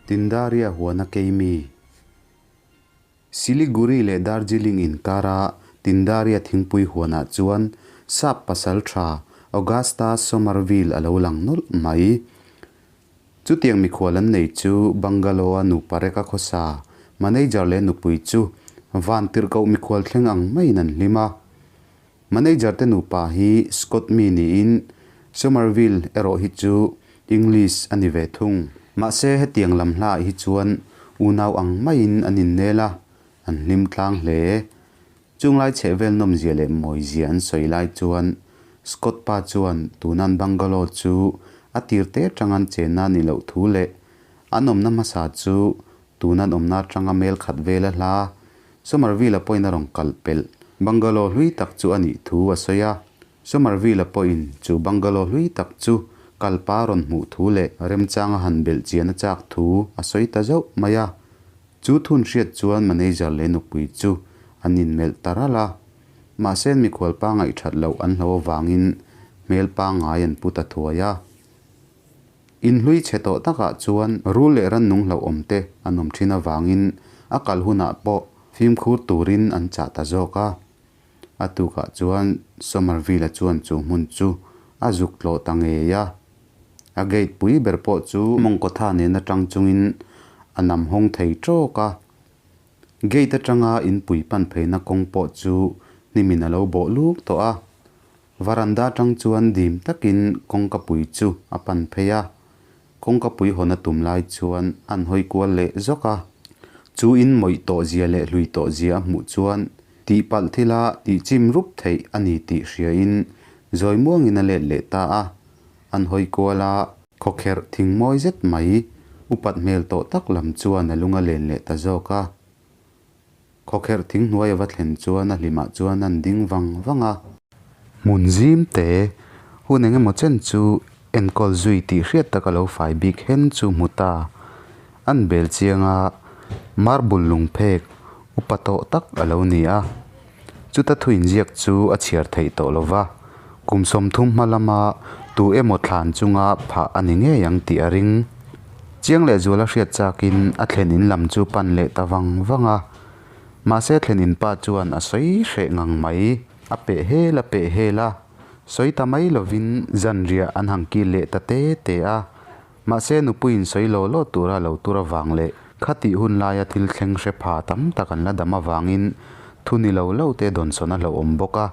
Tindaria huana keimi. Siliguri leh Darjeeling inkara Tindaria thingpui huanah chuan sap pasal tha Augusta Somerville a lo lang nawlh mai. Chutiang mikhual an nei chu Bungalow-a nupa reka khawsa manager leh nupui chu van tirhkoh mikhual thleng ang maiin an hlim a. Manager te nupa hi Scot mi niin Somerville erawh hi chu English a ni ve thung. Mahse hetiang lam hlaah hi chuan unau ang maiin an innel a, an hlim tlang hle. Chunglai chhehvel nawmzia leh mawizia an sawi lai chuan Scot pa chuan tunan bungalow chu a tir te atang an chenna a nih loh thu leh an awmna hmasa chu tunan awmna atanga mel khat vela hla Somerville-a pawhin a rawn kal pelh. Bungalow hlui tak chu a nih thu a sawi a. Somerville-a pawhin chu bungalow hlui tak chu kalpa rawn hmuh thu leh remchanga han belh chian a chak thu a sawi ta zauh mai a. Chu thun hriat chuan manager leh nupui chu an inmelh ta ralh a. Mahse mikhual pa ngaihthat loh an hlo avangin hmel pangngai an pu ta thuai a. Inhlui chhe tawh takah chuan rul leh rannung hlauhawm te an awm thin avangin a kal hunah pawh fimkhur turin an chah ta zawk a. A tukah chuan Somerville-a chuan chu hmun chu a zuk tlawh ta ngei a. A gate pui ber pawh chu mawngkawtha nen atang chungin a nam hawng thei tawk a. Gate atanga inpui pan pheina kawng pawh chu hnimin a lo bawh luk tawh a. Varanda atang chuan dim takin kawngka pui chu a pan phei a, kawngka pui hawn a tum lai chuan an hawi kual leh zawk a. Chu in mawih tawh zia leh hlui tawh zia a hmuh chuan tihpalh thila tihchim rup theih a ni tih hriain zawi muangin a let leh ta a. An hawi kual a, khawkherh thing mawi zet mai upat hmel tawh tak lam chuan a lung a len leh ta zawk a. Khawkherh thing hnuai a va thlen chuan a hlimah chuan an ding vang vang a. Hmun zim te, hun eng emaw chen chu enkawl zui tih hriat tak a lo fai bik hen chu hmu ta. An bel chiang a, marble lungphek upa tawh tak a lo ni a. Chuta thu inziak chu a chhiar theih tawh lo va, kum 30 hma lama tu emaw thlan chunga phah a ni ngei ang tih a ring. Chiang leh zuala hriat chakin a thlen in lam chu pan leh ta vang vang a. Mahse thlen in pa chuan a sawi hreh ngang mai, a peh hel a peh hel a, sawi ta mai lovin zanriah an han kil leh ta te te a. Mahse nupuiin sawi law law tura lo tur avang leh khatih hun laia thil thleng hre pha tam tak an la dam avangin thu ni lo lo te dawnsawn a hlauhawm bawk a,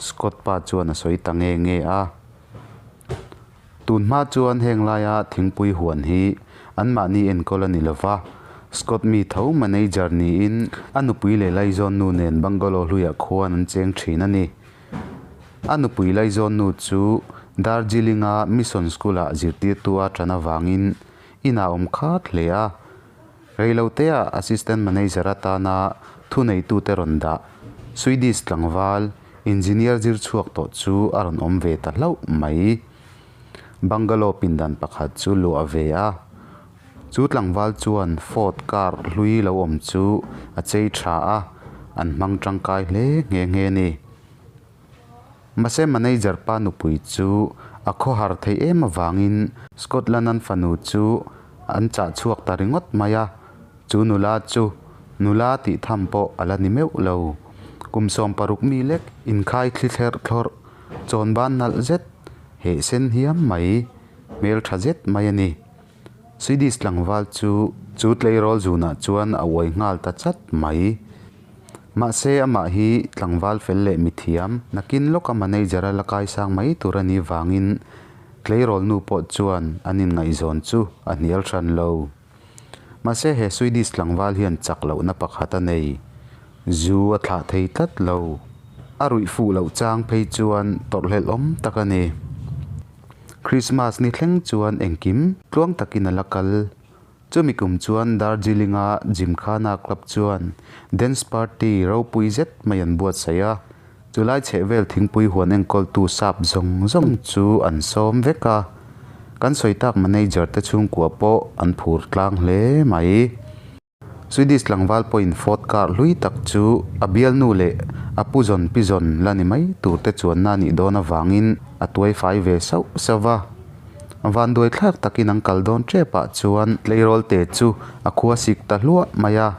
Scott pa chuan a sawi ta nge nge a. Tun hma chuan heng laia thingpui huan hi anmahni enkawl a ni lo va, Scott mi tho manager niin a nupui leh laizawnnu nen bungalow hluiah khuan an cheng thin a ni. A nupui laizawnnu chu Darjeeling-a Mission School-ah zirtirtu a tan avangin inah a awm khat hle a. Reiloteah Assistant Manager atana thuneitute rawn dah Swedish tlangval Engineer zir chhuak tawh chu a rawn awm ve ta hlauh mai. Bungalow pindan pakhat chu luah ve a. Chu tlangval chuan Ford car hlui lo awm chu a chei tha a, an hmang tangkai hle nghe nghe a ni. Mahse manager pa nupui chu a khawhar theih em avangin Scotland an fanu chu an chah chhuak ta ringawt mai a, chu nula chu nula tih tham pawh a la ni meuh lo. Kum 60 mi lek inkhai thli thlerh thlawrh, chawnban nalh zet, heh sen hiam mai, hmel tha zet mai a ni. Swedish tlangval chu chu tleirawl zunah chuan a uai nghal ta chat mai. Mahse amah hi tlangval fel leh mithiam, nakin lawka manager a la kaisang mai tur a nih vangin tleirawl nu pawh chuan an inngaihzawn chu a hnial hran lo. Mahse he Swedish tlangval hian chak lohna pakhat a nei. Zu a thlah thei tlat lo. A ruih fuh loh chang phei chuan tawrhhlelh awm tak a ni. Krismas ni thleng chuan engkim tluang takin a la kal. Chumi kum chuan Darjeeling-a Gymkhana Club chuan dance party ropui zet mai an buatsaih a, chulai chhehvel thingpui huan enkawltu sap zawng zawng chu an sawm vek a. Kan sawi tak manager te chhungkua pawh an phur tlang hle mai. Swedish tlangval pawhin Ford car hlui tak chu a bialnu leh a pu zawn pi zawn la ni mai tur te chuanna a nih dawn avangin a tuai fai ve sauh sauh va. Vanduai thlak takin an kal dawn tep ah chuan tleirawl te chu a khua sik ta hluah mai a.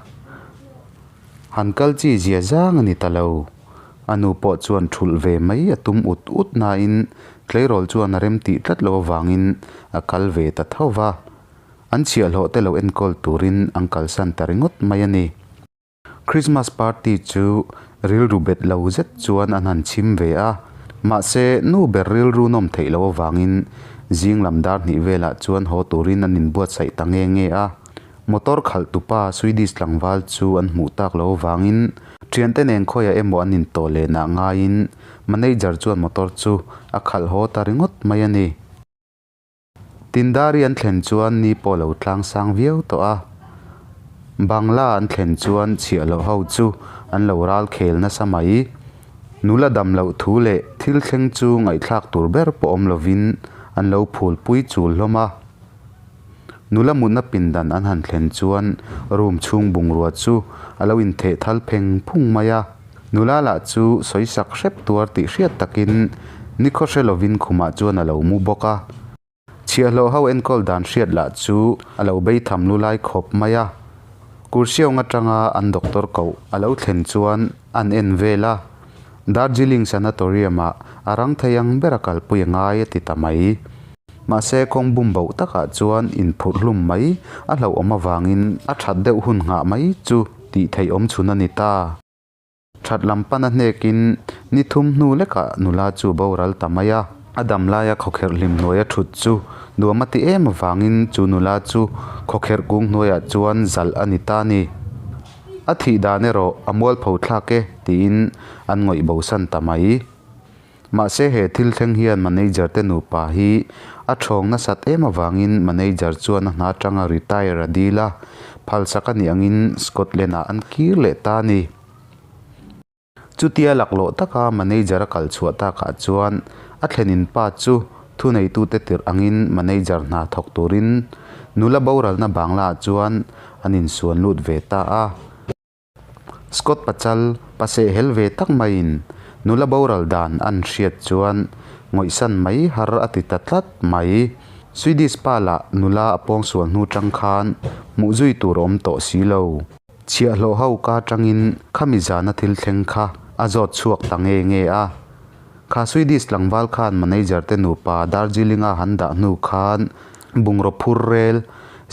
Han kal chi zia zang a ni ta lo. A nu pawh chuan thulh ve mai a tum ut ut nain tleirawl chuan a rem tih tlat loh avangin a kal ve ta tho va. An chhiahhlawh te lo enkawl turin an kalsan ta ringawt mai a ni. Christmas party chu rilru bet lo zet chuan an han chhim ve a, mahse nu ber rilru nawm theih loh avangin zing lam dar hnih velah chuan haw turin an inbuatsaih ta nge nge a. Motor khalh tupa Swedish tlangval chu an hmuh tak loh avangin thiante nen khawiah emaw an intawh lenah ngaiin manager chuan motor chu a khalh haw ta ringawt mai a ni. Tindari an thlen chuan ni pawh lo tlang sang viau tawh a, Bangla an thlen chuan chhiahloh ho chu an lo ral khel nasa mai. Nula dam loh thu leh thil thleng chu ngaihthlak tur ber pawh awm lovin an lo phul pui chul hlawm a. Nula mutna pindan an han thlen chuan room chhung bungrua chu a lo intheh thal pheng phung mai a. Nula lah chu sawisak hrep tuar tih hriat takin nikhaw hre lovin khumah chuan a lo mu bawk a. Chhiahhlawh ho enkawl dan hriat lah chu a lo bei tham lu lai khawp mai a. Kursiawng atanga an doctor koh a lo thlen chuan an en vel a. Darjeeling Sanatorium-ah a rang thei ang ber a kalpui a ngai a ti ta mai. Mahse kawng bum boh takah chuan inphurh hlum mai a hlauhawm avangin a that deuh hun nghah mai chu tih theih awm chhun a ni ta. That lam pan a hnekin ni thum hnu lekah nula chu boral ta mai a. A dam laia khawkherh hlim hnuaia thut chu nuam a ti em avangin chu nula chu khawkherh kung hnuaiah chuan zalh a ni ta a ni. A thih dan erawh a mualpho thlak e tiin an ngawih bosan ta mai. Mahse he thil thleng hian manager te nupa hi a thawng nasat em avangin manager chuan a hna atanga retire a dil a, phalsak a nih angin Scotland ah an kir leh ta a ni. Chutia laklawh taka manager a kal chhuah takah chuan a thlenin pa chu thuneitute tirh angin manager hna thawk turin nula boralna bangla ah chuan an insuan lut ve ta a. Scott Pachal, paseh hel ve tak maiin nula boral dan an hriat chuan ngawihsan mai har a ti ta tlat mai. Swedish pa lah nula a pawngsual hnu tang khan hmuh zui tur a awm tawh si lo. Chhiahhlawh ho ka tangin khami zana thil thleng kha a zawt chhuak ta nge nge a. Kha Swedish tlangval khan manager te nupa Darjeeling-a han dah hnu khan bungraw phur rel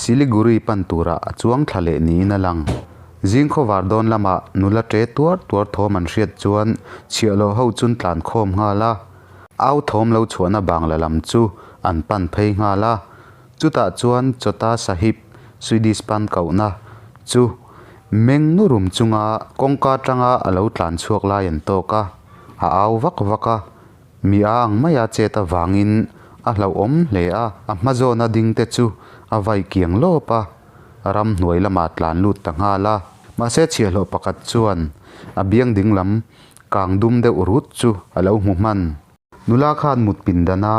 Siliguri pan turah a chuang thla leh niin a lang. Zing khawvar dawn lamah nula ṭe tuar tuar thawm an hriat chuan chhiahhlawh ho chun tlan khawm nghal a, au thawm lo chhuahna bangla lam chu an pan phei nghal a. Chutah chuan Chota Sahib, Swedish pan kohna, chu meng nurum chunga kawngka tanga a lo tlan chhuak lai an tawk a, a au vak vak a. Mi a ang maia chet avangin a hlauhawm hle a, a hma zawna dingte chu a vai kiang lawp a. Ramhnuai lamah tlan lut ta nghal a. Mahse chhiahhlawh pakhat chuan a biang ding lam kang dum deuh rut chu a lo hmu hman. Nula khan mut pindana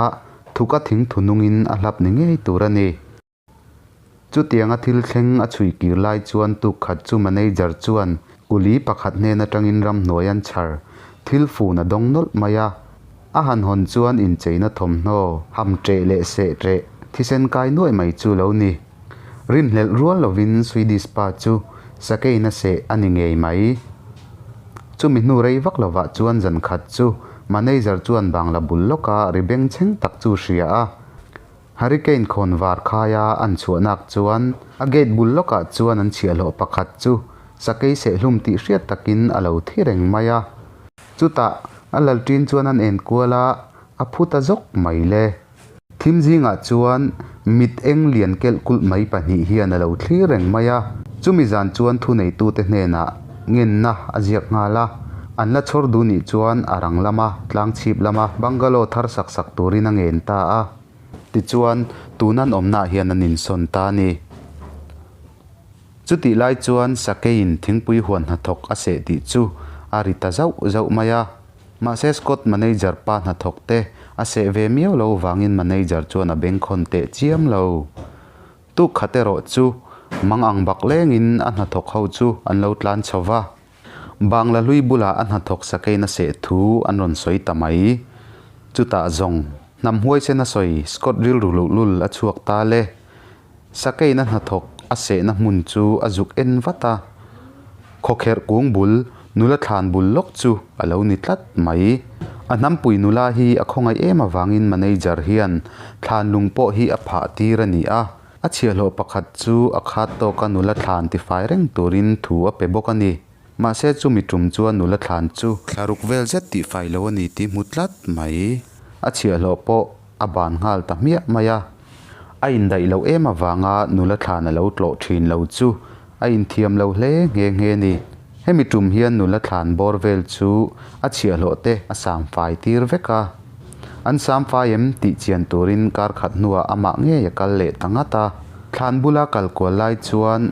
thuka thing thu nungin a hlap ni ngei tur a ni. Chutianga thil thleng a chhui kir lai chuan tuk khat chu manager chuan kuli pakhat hnen atangin ramhnuai an chhar thil fun a dawng nawlh mai a. A han hawn chuan incheina thawmhnaw ham ṭeh leh seh ṭeh thisen kai nuaih mai chu lo ni. Rinhlelh rual lovin Swedish pa chu sakeina seh a ni ngei mai. Chumi hnu rei vak lovah chuan zan khat chu manager chuan bangla bul lawka ri bengchheng tak chu hria a. Hurricane khawn var khaia an chhuahnak chuan a gate bul lawkah chuan an chhiahhlawh pakhat chu sakei sehhlum tih hriat takin a lo thi reng mai a. Chutah a lalṭin chuan an enkual a, a phu ta zawk mai le. Thim zingah chuan mit eng lian kelh kulh mai pahnih hian a lo thlir reng mai a. Chumi zan chuan thuneitute hnenah ngenna a ziak nghal a. An la chhawr duh nih chuan a rang lama tlang chhip lama bungalow thar sak sak turin a ngen ta a. Tichuan, tun an awmnaah hian an insawn ta a ni. Chutih lai chuan Sakeiin thingpui huan hnathawk a seh tih chu a ri ta zauh zauh mai a. Mahse Scott manager pa hnathawk te a seh ve miau lo vangin manager chuan a bengkhawn teh chiam lo. Tuk khat erawh chu mang ang bak lengin a hnathawk ho chu an lo tlan chho va. Bangla hlui bulah a hnathawk sakein a seh thu an rawn sawi ta mai. Chutah zawng. Hnam huaisen a sawi Scott rilru luhlul a chhuak ta le. Sakeina hnathawk a sehna hmun chu a zuk en vat a. Khawkherh kung bul, nula thlan bul lawk chu a lo ni tlat mai. A hnampui nula hi a khawngaih em avangin manager hian thlan lung pawh hi a phah tir a ni a. A chhiahhlawh pakhat chu a khat tawka nula thlan tifai reng turin thu a pe bawk a ni. Mahse chumi tum chuan nula thlan chu. Thlaruk vel zet tihfai lo a ni tih hmu tlat mai. A chhiahhlawh pawh a ban nghal ta hmiah mai a. A indaih loh em avanga nula thlan a lo tlawh thin lo chu a inthiam lo hle nghe nghe ni. Hemi tum hian nula thlan bawr vel chu a chhiahhlawh te a sam fai tir vek a. An sam fai em tih chian turin kar khat hnuah amah ngei a kal leh ta ngat a. Thlan bula kal kual lai chuan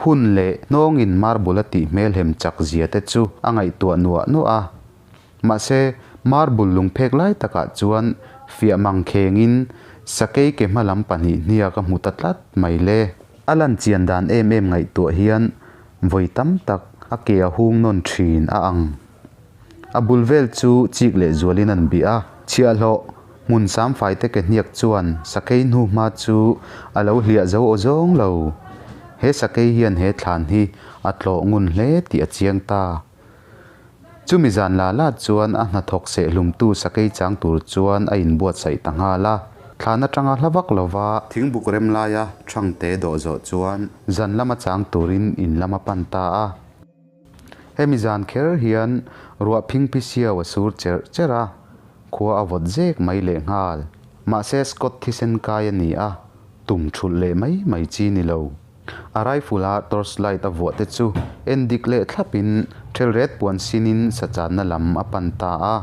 hun leh hnawngin marble a tih hmelhem chak zia te chu a ngaihtuah nuah nuah a. Mahse, marble lungphek lai takah chuan fiah mang khengin sakei ke hma lam 2 hniak a hmu ta tlat mai le. A lan chian dan em em ngaihtuah hian vawi tam tak a ke a hung nawn thin a ang. A bul vel chu chik leh zualin an bih a, chhiahhlawh hmun samfai te ke hniak chuan sakei hnu hma chu a lo hliah zo aw zawng lo. He sakei hian he thlan hi a tlawh ngun hle tih a chiang ta. Chumi zan la la chuan a hnathawk sehlumtu sakei chang tur chuan a inbuatsaih ta nghal a. Thlan atanga hla vak lova. Thingbuk rem laia Thangte dawh zawh chuan. Zan lama chang turin in lam a pan ta a. Hemi zan kher hian ruah phingphi siau a sur cherh cherh a, khua a vawt zek mai leh nghal. Mahse Scott thisen kai a ni a, tum thulh leh mai mai chi ni lo. A rifle a torch light a vuah te chu en dik leh thlap in thelret puan sin in sachanna lam a pan ta a.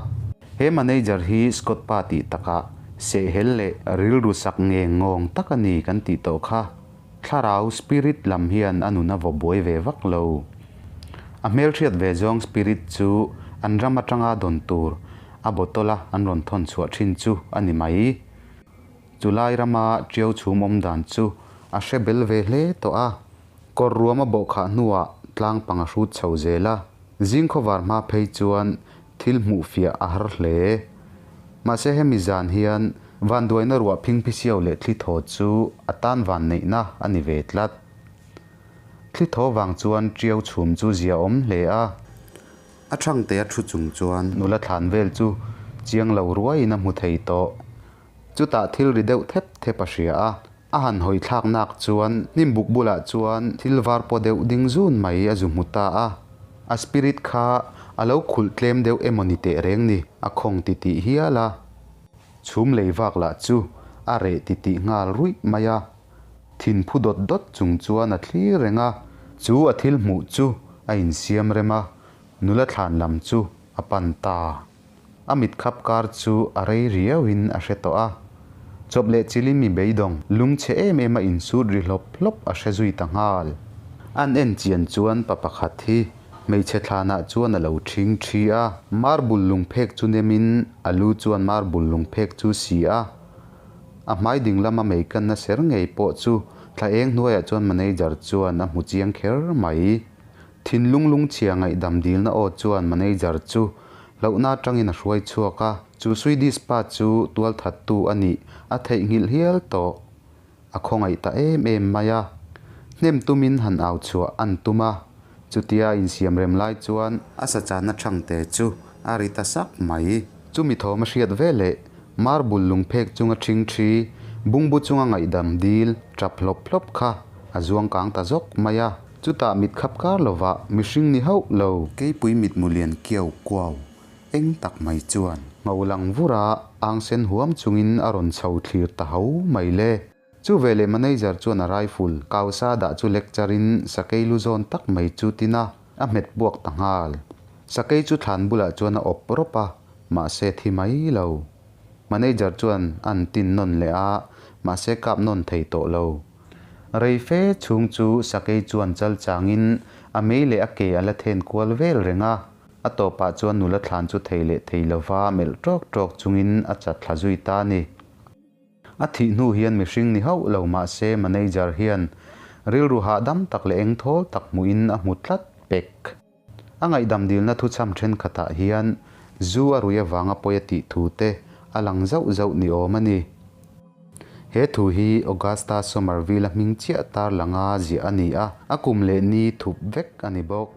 He manager hi Scott pa tih takah sehhel leh rilru sak ngeng ngawng tak a ni kan tih tawh kha. Thlarau, spirit, lam hian a nun a vaw buai ve vak lo. A hmelhriat ve zawng spirit chu an ram atanga dawn tur a bottle a an rawn thawn chhuah thin chu a ni mai. Chulai rama tiau chhum awm dan chu a hre bel ve hle tawh a. Kawr ruam a bawhkhah hnuah tlang pang a hrut chho zel a. Zing khawvar hma phei chuan thil hmuh fiah a har hle. Mahse hemi zan hian vanduaina ruah phingphisiau leh thli thaw chu a tan vanneihna a ni ve tlat. Thli thaw vang chuan tiau chhum chu zia awm hle a. A thangte a thu chung chuan. Nula thlan vel chu chiang lo ruaiin a hmu thei tawh. Chutah thil ri deuh thep thep a hria a. A han hawi thlak nak chuan hnim buk bulah chuan thil var paw deuh ding zun mai a zu hmu ta a. A spirit kha a lo khulh tlem deuh emaw ni teh reng ni, a khawng titih hial a. Chhum lei vak lah chu a reh titih nghal ruih mai a. Thin phu dawt dawt chung chuan a thlir reng a. Chu a thil hmuh chu a insiam rem a, nula thlan lam chu a pan ta. A mit khap kar chu a rei riauin a hre tawh a. Chawp leh chilin mi beidawng lungchhe em em a insut ri hlawp hlawp a hre zui ta nghal. An en chian chuan pa pakhat hi hmeichhe thlanah chuan a lo ṭhing ṭhi a. Marble lungphek chu nemin a lu chuan marble lungphek chu si a. A hmai ding lama meikanna ser ngei pawh chu thla eng hnuaiah chuan manager chuan a hmu chiang kher mai. Thinlung lungchhia ngaihdam dilna aw chuan manager chu hlauhna atangin a hruai chhuak a, chu Swedish pa chu tualthattu a nih a theihnghilh hial tawh. A khawngaih ta em em mai a, hnem tumin han au chhuah an tum a, chutia insiam rem lai chuan a sachana thangte chu a ri ta sak mai. Chumi thawm a hriat veleh marble lungphek chunga ṭhing ṭhi, bungbu chunga ngaihdam dil ṭap hlawp hlawp kha a zuang kang ta zawk mai a. Chutah mit khap kar lovah mihring ni hauh lo. Keipui mitmu lian kiau kuau eng tak mai chuan. Ngho lang vur a ang sen huam chungin a rawn chho thlir ta ho mai le. Chu veleh manager chuan a rifle kausa dah chu lek charin sakei lu zawn tak mai chu tin a, a hmet buak ta nghal. Sakei chu thlan bulah chuan a awp rawp a, mahse thi mai lo. Manager chuan an tin nawn leh a, mahse kap nawn thei tawh lo. Rei fe chhung chu sakei chuan chal changin a mei leh a ke a la then kual vel reng a, a tawpah chuan nula thlan chu thei leh thei lova melh tawk tawk chungin a chat thla zui ta a ni. A thih hnu hian mihring ni hauh lo mahse manager hian rilru hahdam tak leh engthawl tak hmuhin a hmu tlat pek. A ngaihdam dilna thuchham thenkhatah hian zu a rui avanga pawi a tih thu te, a lang zauh zauh ni awm a ni. He thu hi Augusta Somerville-a hming chiah tar langa ziah a ni a, a kum leh ni thup vek a ni bawk.